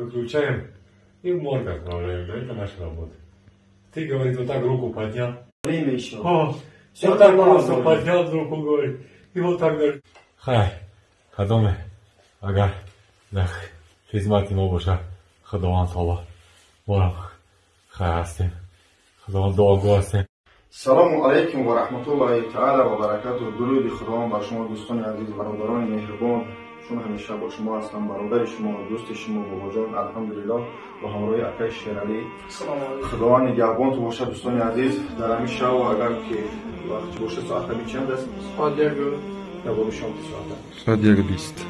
Выключаем и в морг отправляем. Да, это наша работа. Ты, говорит, вот так руку поднял. Время еще. О, Всё вот так нормально. просто поднял руку, говорит. И вот так говорит. Хай, кадоме, агар дар хизмати мо боша, Худованд таоло борам хайр ҳастем. Худованд дуогӯ ҳастем. Салому алайкум ва раҳматуллоҳи таала ва баракатуҳ. Дуруди Худованд бар шумо, дӯстони азиз, бародарони меҳрубон. Чун ҳамеша бо шумо ҳастам, бародари шумо, дӯсти шумо Бобоҷон, алҳамдулиллоҳ, бо ҳамроҳи акаи Шералӣ. Худованд нигаҳбонту бошад, дӯстони азиз. Дар ҳамин шав, агар ки вақт бошад, соат ҳами чанд аст? Соат як. Давоми шом соата. Соат 1:20.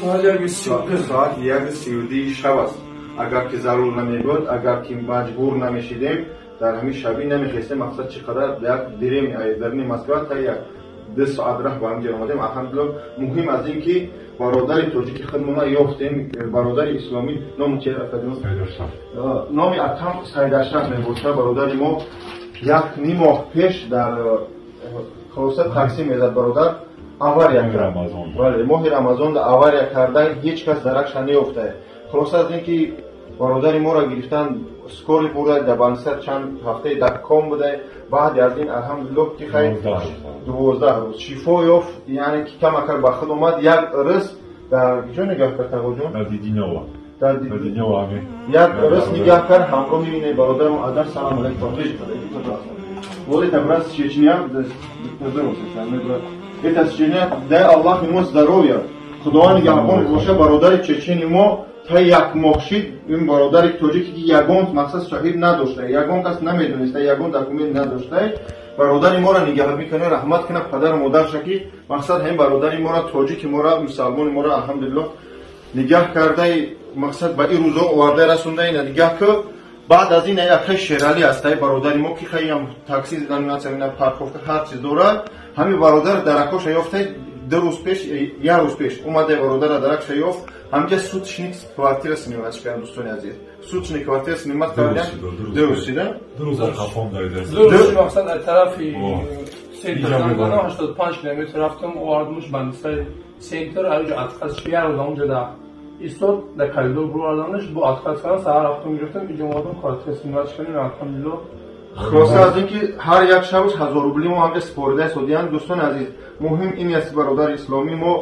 Соат 1:32. Соат 1:32 шаб аст. Агар ки зарур намебуд, агар ки маҷбур намешидем, дар ҳамин шабӣ намехестем. Мақсад, чӣ қадар як дирем дарни Москва та як ду соат раҳ ба ҳамҷо омадем. Алҳамдулиллоҳ, муҳим аз ин ки бародари тоҷики худмона ёфтем, бародари исломӣ. Номи чи, акаҷон? Номи акам Сайдашраф мебошад. Бародари мо як ним моҳ пеш дар хулоса таксӣ мезад, бародар авария кард. Бале, моҳи Рамазон авария карда, ҳеҷ кас даракша неёфта. Хулоса аз ин ки бародари моро гирифтан, скорый бурда, дар больница чанд ҳафтаи дар ком буда. Баъди аз ин, алҳамдулиллоҳ, ки хай 12 рӯз шифо ёфт, яъне ки камакак ба худ омад. Як рӯз дар ҷо нигаҳ кард, тағоҷон? Дар як рӯз нигаҳ кард ҳамроҳи ин бародарам. Адар, салам алейкум. Вот это брат с Чечня, это с Чечня, дай Аллах ему здоровья. Худованд нигаҳбон боша. Бародари чечени мо та як моҳ шид. Ин бародари тоҷике ки ягон мақсад соҳиб надошта, ягон кас намедониста, ягон документ надошта, бародари моро нигаҳ мекунад. Раҳмат кунад падару модарша, ки мақсад ҳамин бародари моро, тоҷики моро, мусалмони моро, алҳамдулиллоҳ, нигаҳ кардаи, мақсад ба ин рӯзо оварда расонда. Ина нигаҳ ку. Баъд аз ин акаи Шералӣ астаи бародари мо, ки хаям такси заниматься, парковка, ҳар чиз дорад. Ҳамин бародар даракоша ёфта 2 рӯз пеш, як рӯз пеш омада, бародара даракша ёфт. Ҳамҷа суточный квартира снимать кардам, дӯстони азиз, суточный квартира снимать кардам. 2 рӯз да. Мақсад, аз тарафи центр 85 километр рафтам, овардамш больницаи центр. Аҷа отказ, як рӯз онҷа да истод, дар коридор бироварданаш, бо отказ кардам. Саҳар рафтам, гирифтам, иҷо омадам, квартира снимать кардем, алҳамдулиллоҳ. Хулоса аз ин ки ҳар як шабш 1000 рубли мо ҳамҷа супорида истодиянд. Дӯстони азиз, муҳим ин аст, бародари исломии мо,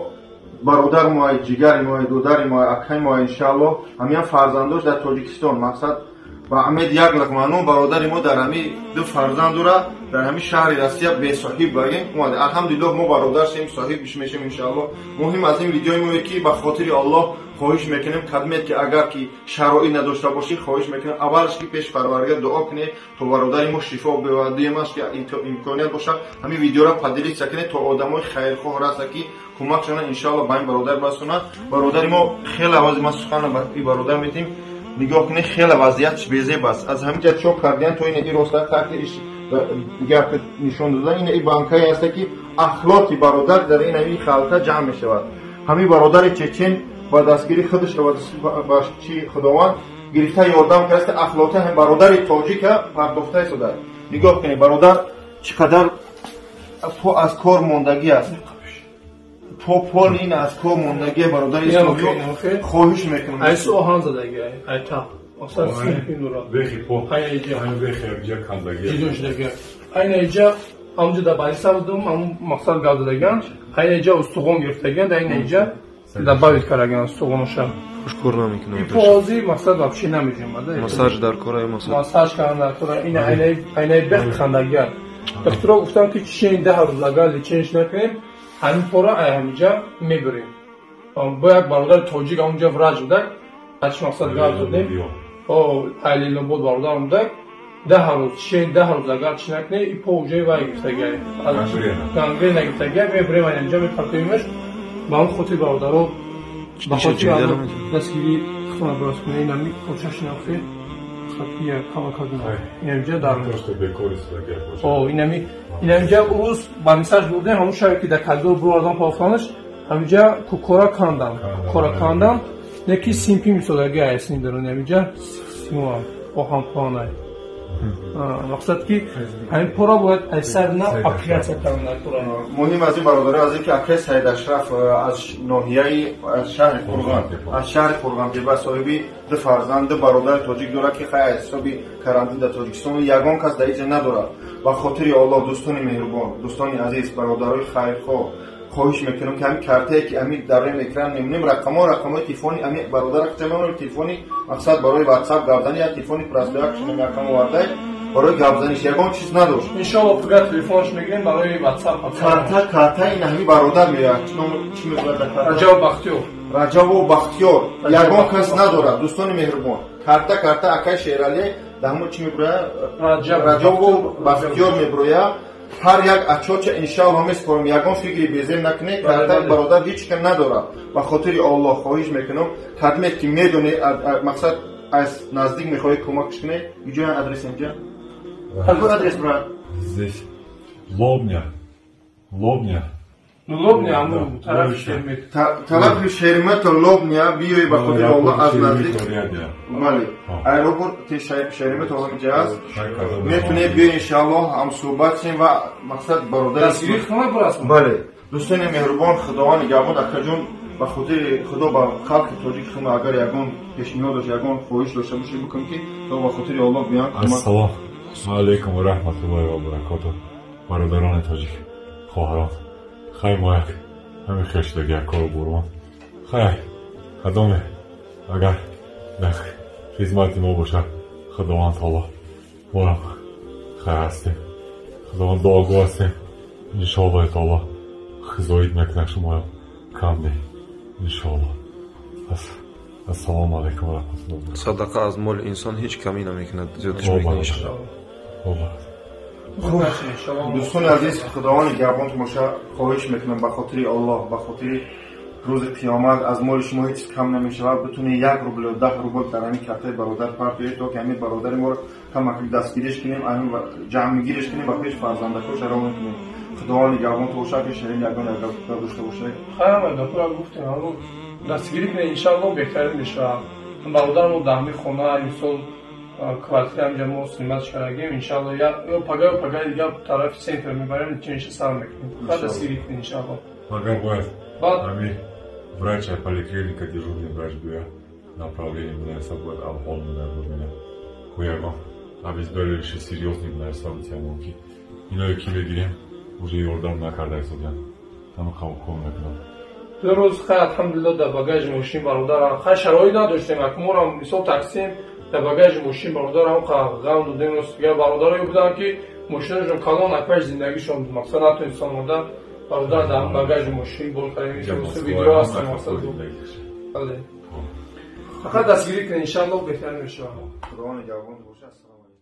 бародар мои, ҷигари мои, додари мои, акаи мои, иншааллоҳ, ҳамиян фарзандош дар Тоҷикистон. Мақсад, ба Амед як лақману бародари мо дар ҳами ду фарзандура дар ҳами шаҳри Россия бесоҳиб багем омада. Алҳамдулиллоҳ, мо бародар шем, соҳибш мешем, иншааллоҳ. Муҳим аз ин видеои мо, ки ба хотири Аллоҳ хоҳиш мекунем, кадмет ки агар ки шароит надошта бошӣ, хоҳиш мекунем, аввалаш ки пеш Парвардигар дуо кунед, то бародари мо шифо биёбад. Дуюмаш ки имконият бошад, ҳамин видеоро поделиться кунед, то одамои хайрхоҳ раса, ки кӯмак шаванд, иншоалло, ба ин бародар расонанд. Бародари мо хеле авази ман сухан ба ин бародар метим. Нигоҳ кунед, хеле вазъиятш безеб аст. Аз ҳамин ҷа чоп кардиян то ин и роста таҳти гап нишон додан. Ин и банкае ҳаста, ки ахлоти бародар дар ин ҳамин халта ҷамъ мешавад. Ҳамин бародари чечен ба дастгири худашро ба чи Худованд гирифта ёрдам кардааст, ахлоти ҳамин бародари тоҷика пардохта истодааст. Нигоҳ кунед, бародар чӣ қадар по аз кор мондагӣ аст, по пол ин аз кор мондагӣ. Бародари исломӣ, хоҳиш мекунам. Айсу оҳан задаги, айта мақсад синфи нура. Бехи по. Айна. Бехи ҷа кандаги. Ҷидон шудаги. Айна иҷа ҳамҷо дар больница будум, ҳамун мақсад гап задаган. Айна иҷа устуғон гирифтаган, дар айна иҷа добавить караган устуғоноша. Хушкор намекунам. Ипози мақсад вообще намеҷумада. Массаж дар кора, массаж. Массаж кардан дар кора. Ина айнаи бех хандагиа. Докторо гуфтан, ки чишени 10 рӯз агар лечение ш накунем, ҳамин пора ай ҳамиҷа мебирем. Бо як бародари тоҷик ҳамунҷа врач будак, ачи мақсад гап задем. О, Айлилобод бародарам будак. 10 рӯз, чишени 10 рӯз агар чӣ накунем, и по уҷои вай гирифтагиа. Гангрена гирифтагиа, мебирем, ҳаминҷа мепартоимаш. Ба ҳамн хотир, бародаро, ба хотири дастгирӣ худтона бирасонед. Инами почашинахе инамиҷа дар инамиҷа рӯз больница ш бурдем. Ҳамун шабе ки дар коридор бировардан пафтанаш, ҳамиҷа кукора кандан, кукора кандан, яки симпи мисодаги айсни дарун ҳамиҷа симо оҳанпоҳанай. Мақсад ки ҳамин пора бояд аз сар на оператсия кардан дар пора. Муҳим аз ин бародари аз ин ки акай Саид Ашраф аз ноҳияи аз шаҳри Қурғон, аз шаҳри Қурғонтепа соҳиби ду фарзанд, ду бародари тоҷик дорад ки хай аз ҳисоби карантин дар Тоҷикистон ягон кас дар инҷа надорад. Ба хотири Аллоҳ дӯстони меҳрубон, дӯстони азиз, бародарои хайрхоҳ, хоҳиш мекунам ки ҳамин картае ки ҳамин дар рӯи экран мебинем, рақамҳои телефони ҳамин бародарак мемонем, телефони мақсад барои WhatsApp гап зани, як телефони простояк шумо рақам овардай барои гапзаниш ягон чиз надошт. Иншоалло фақат телефонш мегирем барои WhatsApp. Карта ин ҳамин бародар меояд. Чӣ мегӯяд дар карта? Раҷаб Бахтиёр. Раҷабу Бахтиёр. Ягон кас надорад, дӯстони меҳрубон. Карта акай Шералӣ дар ҳамон чӣ мебурояд? Раҷабу Бахтиёр мебурояд. Ҳар як ачоча иншаалло месупорем, ягон фикри безем накунед. Карта бародар ҳеҷ кам надорад. Ба хотири Аллоҳ хоҳиш мекунам, кадмет ки медонед, мақсад аз наздик мехоҳед кӯмакш кунед. Иҷоя адрес инҷа? Какой адрес, брат? Здесь Лобня. Лобня. Ну Лобня, аму тарафи Шереметьево. Тарафи Шереметьево Лобня, биёй ба хотири Аллоҳ аз наздик. Бале. Аэропорт Шереметьево ҳаминҷа аст. Метунед биёй иншааллоҳ ҳамсӯҳбат шем ва мақсад бародари дастгирӣ кунад бурасм. Бале. Дӯстони меҳрубон, Худованд нигаҳбон акаҷон, ба хотири Худо ба халқи тоҷик хума агар ягон пешниҳод дошт, ягон хоҳиш дошта бошед, бикун ки то ба хотири Аллоҳ биён. Ассалому алайкум ва раҳматуллоҳи ва баракотуҳ. Бародарони тоҷик, хоҳарон, хай мо як ҳамин хештаги як кору бурмон. Хай кадоме агар дар хизмати мо бошад, Худованд таоло морам хай ҳастем, Худованд дуогӯ ҳастем. Иншоаллоҳи таоло хизоит мекунад шуморо кам не, иншоалло. Ассалому алайкум ва раҳматуллоҳ. Садақа аз моли инсон ҳеҷ камӣ намекунад, зиёдиш мекунад иншоалло. Дӯстони азиз, Худованд нигаҳбон бошад. Хоҳиш мекунам ба хотири Аллоҳ, ба хотири рӯзи қиёмат аз моли шумо ҳеҷ чиз кам намешавад. Битунед 1 рубл ё 10 рубл дар ҳамин картаи бародар партоед, то ки ҳамин бародари моро камак дастгириш кунем, ҳамин ҷамъгириш кунем, ба пеш фарзандакош равон кунем. Худованд нигаҳбон бошад, ки ширин ягон гап дошта бошад. Ҳама гапро гуфтем, аммо дастгирӣ кунед, иншааллоҳ беҳтарин мешавад. Бародармо дар ҳамин хона мисол квартира ҳамҷа мо снимать кардагем, иншаалло ё пага ё пага дигар тарафи центр мебарем, ченша сар мекунем. Фақат дастгирӣ кунед иншаалло. Пага бояд ҳамин врач поликлиника дежурный врач биёяд, направление бинависа, бояд алҳол бибинад. Ягон обезболивающий серьёзный бинависа битиям, ки иное ки мегирем уже ёрдам накарда истодиям. Ҳама қабул мекунам. Ду рӯз хай алҳамдулилло дар багажи мошин бародарам хай шароит надоштем, акморам мисол таксим дар багажи мошин бародарам ғам додем. Рост дигар бародарое буданд ки мошинашон калон, акпаш зиндагишон буд, мақсад натонистан омада бародар дар багажи мошин бор кардем. Видео ҳастам, мақсад бале. Фақат дастгирӣ кунед, иншааллоҳ беҳтар мешавад. Худованд нигаҳбон бошад. Ассалому алайкум.